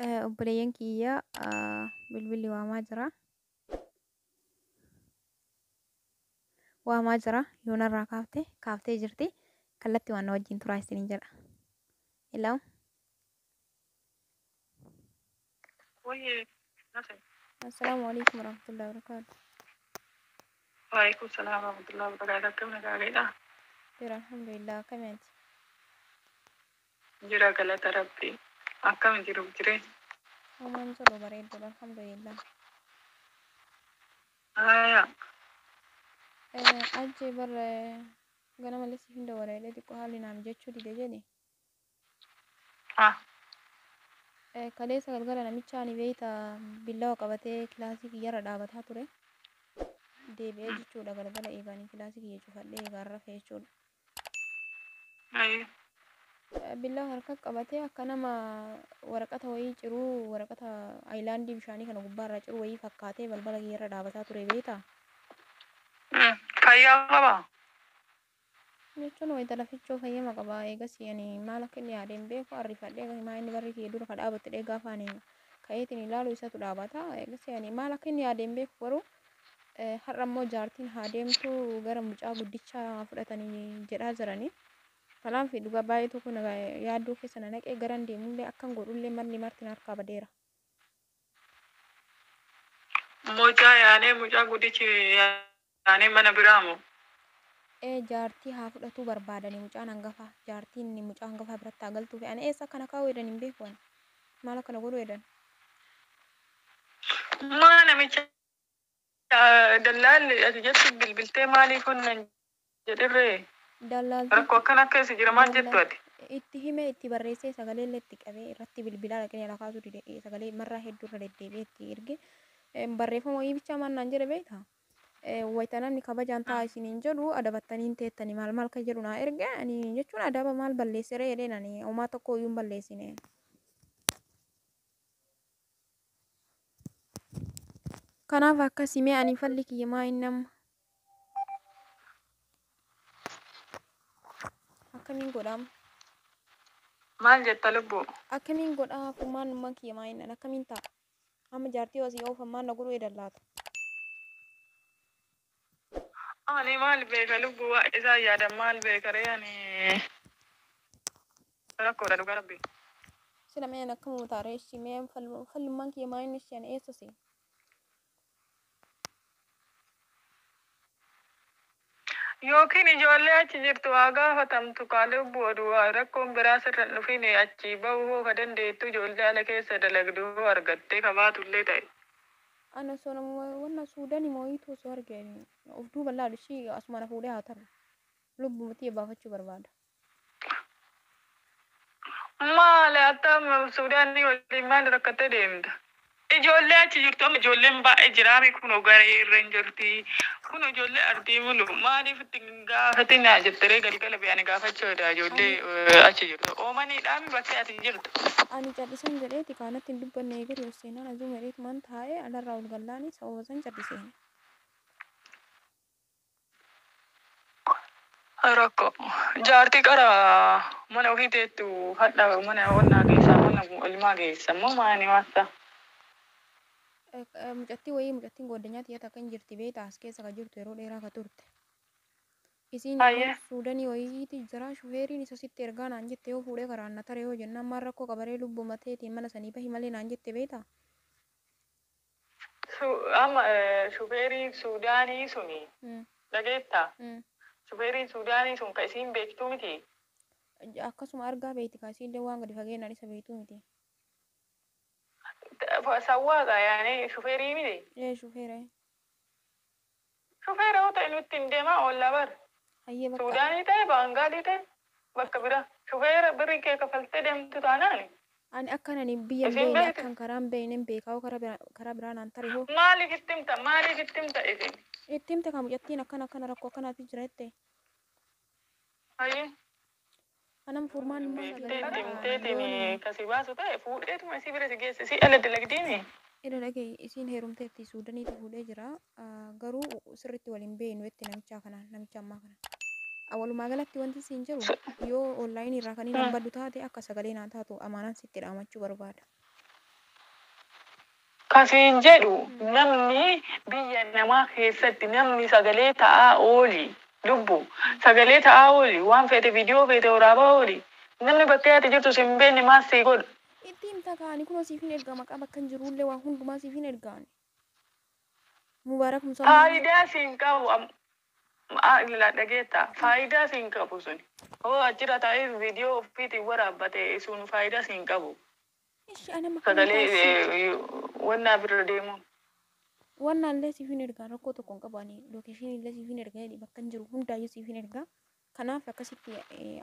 Obboleeyyan kiyya, bilbilli waamaa jira. Waamaa jira. Yoonarraa kaaftee kaaftee jirti. Kallatti waan na wajjin turaa isiniin jedha. Hello. Wayye, nase. Assalaamu alaikum warahmatullahi wabarakatuh. Waalaikum salaam warahmatullahi wabarakatuh. Akkam nagaadha? Jira, alhamdulillah, akkamitti? Jira, galata Rabbii. Akkam jiru jireenya? Homaan jiru, bareeddudha, alhamdulillah. Haya. Ajje bar ganama siif hin dawwala jedhee xiqqoo haalli naa mijachuu dide jedhe. Ah. Kaleessa galgala namicha ani beeyta billawa qabatee kilaasii kiyyarra dhaabataa ture. Deebi'ee jechuudha, galgala eeganii kilaasii kiyya cufadhee eegaan rafe jechuudha. Ayi. Billawa harka qabatee akka nama waraqata wayii ciruu, waraqata ayilaandii bishaanii kana gubbaarraa ciruu wayii fakkaatee balbala kiyyarra dhaabataa ture, beeyta. Fayyaa qabaa? Jechuun wayita lafichoo fayyama qaba. Eegas ani maal akka inni yaade hin beeku, arrifadhee maa inni barri kiyya dura ka dhaabatte gaafa ani ka'eetiin ilaalu isatu dhaabata. Eegas ani maal akka inni yaade hin beeku, garuu har'a immoo jaartiin haa deemtu, gara mucaa guddichaa fudhatanii jedhaa jiranii. Kanaaf dhugaa baay'ee tokko yaaddoo keessa na naqee, garan deemullee akkan godhullee manni marti harkaa badeera. Mucaa yaanee, mucaa guddichi yaanee mana biraa moo? Ee, jaartii haa fudhatuu barbaadanii, mucaan hangafaa jaartiin mucaa hangafaa biratti haa galtuu fi ani eessa akkana kaa'u jedhan hin beeku, ani maal akkana godhu jedhan. Maa namicha dallaalli ati jettu bilbiltee maaliif hunnan jedhirree? Dallaaltichi Rakkoo akkana keessa jira maal jettu ati? Itti himee, itti barreessee, sagalee illee itti qabee irratti bilbilaa dhaqee ala kaasuu dide. Sagalee marraa hedduu irra deddeebi'ee itti erge. Barreeffama wayii bichaa maal naan jedhe beektaa? Wayita namni kabajaan ta'a isiniin jedhu adabattanii hin teettanii maal maal kan jedhu naa erge. Ani jechuun adaba maal balleessere jedheen, ani homaa tokko iyyuu hin balleessine. Kanaaf akkasii, mee ani falli kiyya maa inni amma? Akkamiin godhama? Maal jetta lubbuu? Akkamiin godhaa? Furmaannummaan kiyya maa inni akkamiin ta'a? Amma jaartii asii oofan maal na godhuu edan laata? Ani maal beeka lubbuu, waa isaan yaadan maal beeka ree, ani rakkoodha dhugaa Rabbi. Sila mee ani akkamuma ta'a ishii, mee fallummaan kiyya maa inni ishii, ani eessa see? Yookiin ijoollee achi jirtu haa gaafatamtu kaa lubbuu, oduu rakkoon biraa sirra hin dhufin achi bahuu hoo ka dandeettu, ijoollee ala keessa dalagdu hoo argattee ka baatullee ta'e. Ana osoo nama wanna Suudanii mooyiitu osoo arge of duuba laalu ishii asuma na fuudhee haa taru. Lubbuma tiyya baafachuu barbaada. Maali, attam Suudaanii waliin maal rakkattee deemta? Ijoollee achi jirtu amma ijoolleen baay'ee jiraame kun garee irra hin jirti. Kun ijoollee ardii mulu maaliif itti hin gaafatinaa jetteree galgala biyyaani gaafachuudha ijoollee achi jirtu. Oomaniidhaan bakkee ati jirtu. Ani calliseen jedheeti kaanatti hin dubbanne, eegari ol seenaan azuu jedheetumaan taa'ee alarraa ol gallaani sababa san calliseen. Rakkoo jaartii qara mana ofii teettu hadha mana onnaa keessaa mana ilmaa geessa immoo maani waanta. Mucattii wayii, mucattiin goddanyaa xiyya takka hin jirti beektaa, as keessa ka jirtu yeroo dheeraa ka turte. Isiin immoo Suudanii wayiiti jira, shufeeriin isa sitti ergaa naan jette, yoo fuudhee karaan na tare yoo jennaan maal rakkoo qabaree lubbuma mateetiin mana sanii bahi malee naan jette beektaa. Amma shufeeriin Suudaanii suni dhageettaa? Shufeeriin Suudaanii sun ka isiin beektuu miti. Akkasuma argaa beekti ka isiillee waan gadi fageenyaan isa beektuu miti. Sawwaaqa yaani shufeerii miti. Ee, shufeera. Shufeera yoo ta'e nutti hin deemaa oollaa bara. Hayyee bakka. Suudaanii ta'e Baangaalii ta'e bakka bira shufeera birri kee kafaltee deemtu taanaan. Ani akkan ani biyya hin Isiin beekne beekti. Akkan karaa hin beekne hin beekaa, karaa biraa naan tare hoo. Maaliif itti himta? Maaliif itti himta isin? Itti himte ka mucattiin akkana akkana rakkoo akkanaatu jira jette. Hayyee. Anam furmaan immoo Beektee sagalee itti ta'a himteetiin yoon kasi baasu ta'e fuudheetuma isii bira si geesse si ala dalagdiini. Ila dhagahi, isiin heerumteetti, Suudaniitu fuudhee jira. Garuu sirriitti waliin beeknu jette namichaa kanaan, namicha ammaa kana. Walumaa galatti wanti siin jiru yoo onlaayinii irraa kan inni baddu taate akka sagalee naa taatu amaanaan sitti dhaamachuu barbaada. Kasiin jedhu namni biyya namaa keessatti namni sagalee ta'aa ooli, lubbu sagalee ta'aa ooli, waan feete viidiyoo feete waraabaa ooli, namni bakkee ati jirtu sin beekne maal sii godha? Itti himta kaani kunoo siif hin ergaa, maqaa bakka hin jirullee waan hundumaa siif hin ergaani. Mubaarak Musammaa. Faayidaa siin qabu dhageetta, faayidaa siin qabu suni. Hoo achirra taa'ee viidiyoo ofiitiin waraabbate sun faayidaa siin qabu. Ishi anama akkamiin Sagalee taasisa? wannaa bira deemu. Wannaallee siif hin ergaa, rakkoo tokko hin qabu, ani lookeeshinii illee siif hin ergaa, bakka hin jiru hundaayyuu siif hin ergaa. Kanaaf akkasitti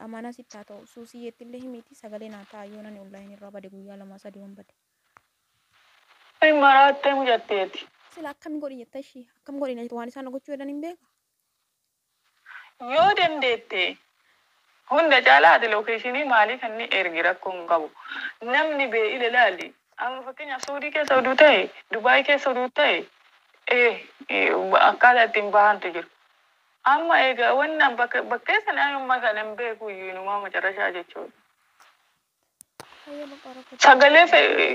amaanaa sitti haa ta'u, suusiyyeetti illee himiiti sagalee naa ta'a yoo nani onlaayinii irraa bade guyyaa lama sadii waan bade. Maraattee mucatteeti. Sila akkam godhi jetta ishii, akkam godhi waan isaan gochuu jedhan hin beeka. Yoo dandeette hunda caalaa ati lookeeshinii maalii kan inni ergi rakkoo hin qabu. Namni bee ila laali. Amma fakkeenyaaf Suudii keessa oduu ta'e, Dubaay keessa oduu ta'e, akkaataa ittiin bahantu jiru. Amma egaa wannan bakka bakkee sana amma kana hin beeku iyyuu macarrashaa jechuudha. Hayyee bakka rakkoo Sagalee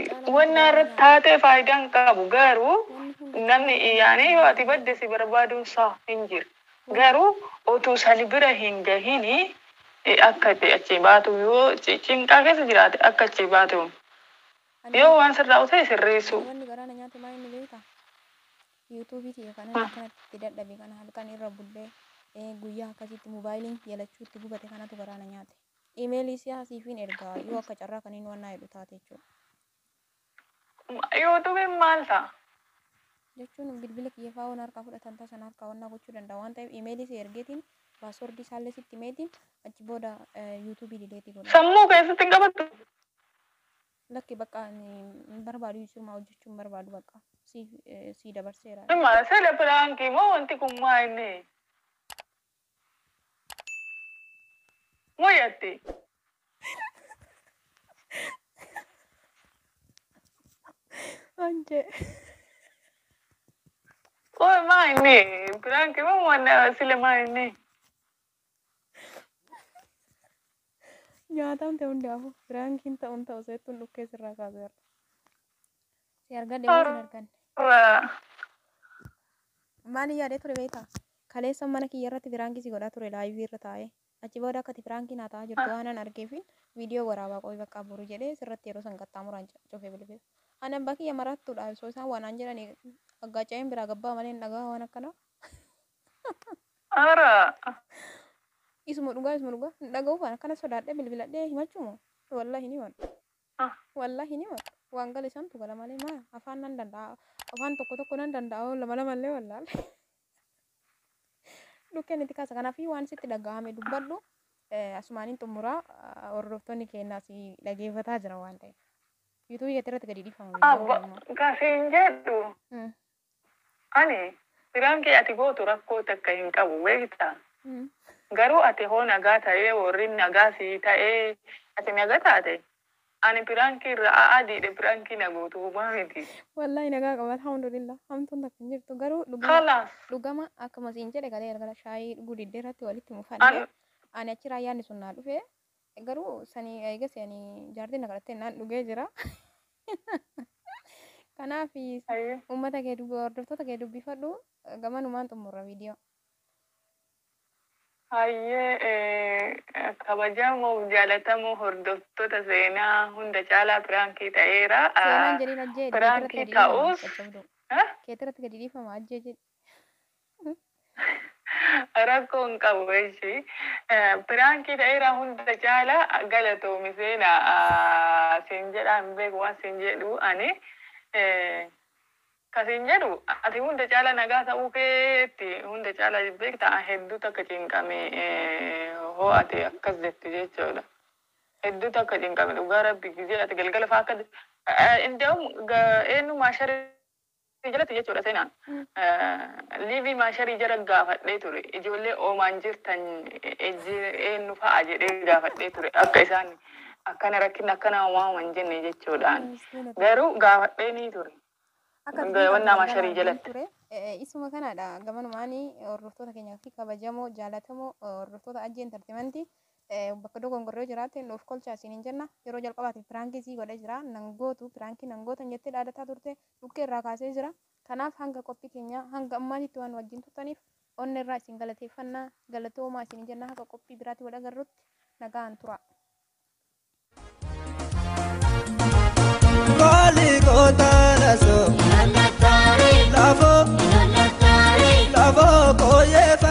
tokko wanna irratti taatee faayidaa hin qabu, garuu wanni hundi namni yaani yoo ati badde si barbaaduun isaa hin jiru. Garuu otuu sani bira hin gahini akka itti achi baatu, yoo cinqaa keessa jiraate akka achi baatu, yoo waan sirraa'u ta'e sirreessu. Wanni garaa na nyaate maa inni beeka? Yuutuubii kiyya kanan akkanatti itti dadhabe, kana halkan irra bullee guyyaa akkasitti moobaayiliin kiyya lachuu itti gubate kanatu garaa na nyaate. Imeelii siyaa siifin ergaa yoo akka carraa kan inni waan jedhu taate jechuudha. Yuutuubiin maal ta'a? Jechuun bilbila kiyya fa'aa waan harkaa fudhatan tasan harkaa waan gochuu danda'a waan ta'eef imeelii si ergeetiin paaswordii isaallee sitti himeetiin achi booda yuutuubii dileetii godha. Sammuu keessatti hin qabattu. Lakki, bakka ani hin barbaadu, sirumaa hojjechuu hin barbaadu, bakka si dabarseera. Maal sila piraankii moo wanti kun maa inni? Moyatti. Anje. Oi maa inni piraankii moo waan sila maa inni? Nyaataan ta'e hundaafuu piraankiin ta'uun ta'u seettuun dhukkee sirraa kaaseera. Si argadhe moo sin arganne? Maali yaadee ture beektaa? Kaleessa mana kiyya irratti piraankii si godhaa ture laayivii irra taa'ee. Achi booda akka ati piraankii naa ta'aa jirtu waan an argeefin viidiyoo waraabaa qo'i bakka boru jedhee sirratti yeroo san qaxxaamuraan cufee bilbila. Ani abbaa kiyya maraattuudha osoo isaan waan aan jedhanii aggaaca'een biraa gabbaa malee hin dhagaa waan akkanaa. Ara. Isuma dhugaa, isuma dhugaa hin dhaga'uuf waan akkana sodaadhee bilbiladhee himachuu moo? Wallahi ni himadhu. Wallahi ni himadhu. Waan gale isaantu gala malee maa afaan nan danda'a. Afaan tokko tokko nan danda'a, lama lamallee wallaale. Dhukkeen itti kaasa, kanaaf waan sitti dhaga'ame dubbadhu. Asumaaniin xumuraa, hordoftoonni keenyaa si dhageeffataa jira waan ta'eef. Yuutuubii keetti irratti gadi dhiifama viidiyoon kun immoo. Kasiin jedhu ani piraankii ati gootu rakkoo takka hin qabu beektaa. Garuu ati hoo nagaa ta'ee warri nagaa sii ta'ee ati nagaa taate ani piraankii irraa adiidhe piraankii na gootu homaa miti. Wallaahi nagaa qaba, alhamdulillah, hamtuun takka hin jirtu, garuu dhugama Kalaas. Dhugama akkuma siin jedhe galee galgala shaayii dhuguu diddee irratti walitti mufannee ani achirraa yaadni sun naa dhufe, garuu sanii eegas ani jaartiin na kadhattee naan dhugee jira. Kanaaf uummata kee dubbi, hordoftoota kee dubbifadhu, gamanumaan xumurra viidiyoo. Hayyee, kabajamoo jaalatamoo hordoftoota seenaa, hunda caalaa piraankii ta'eera. Seenaan jedhin, ajjee keetirratti Piraankii gadi dhiifama ta'us caccabduu. Keetirratti gadi dhiifama, ajjee jedhi. Rakkoo hin qabu jechi. Piraankii ta'eera, hunda caalaa galatoomi seenaa siin jedhaa hin beeku waan siin jedhu ani. Kasiin jedhu ati hunda caalaa nagaa ta'uu keetti hunda caalaa beektaa, hedduu takka cinqame hoo ati akkas jetti jechuudha. Hedduu takka cinqame dhugaa rabbi gizee ati galgala fa'aa akka indaa'um eenyu maasharii jalatti jechuudha seenaan. Liivii maasharii jala gaafadhee ture. Ijoollee oomaan jirtan eenyu fa'a jedhee gaafadhee ture. Akka isaan akkana rakkina akkana waaman jenne jechuudhaan. Garuu gaafadhee ni ture. Akka Wannaa maasharii jalatti. ture. Isuma kanadha gamanumaanii hordoftoota keenyaa fi kabajamoo jaalatamoo hordoftoota Ajjee Entertainment, bakka dogongorree jiraate nuuf kolchaa isiniin jenna. Yeroo jalqabaatiif piraankii sii godhee jira. Nan gootu piraankii nan gootan jettee dhaadataa turte, dhukkee irraa kaasee jira. Kanaaf hanga qophii keenya hanga ammaatitti waan wajjin turtaniif onni irraa isin galateeffannaa, galatoomaa isiniin jenna. Hanga qophii biraatti wal agarrutti nagaan tura. Maali gootana so lafoo lafoo kooyee.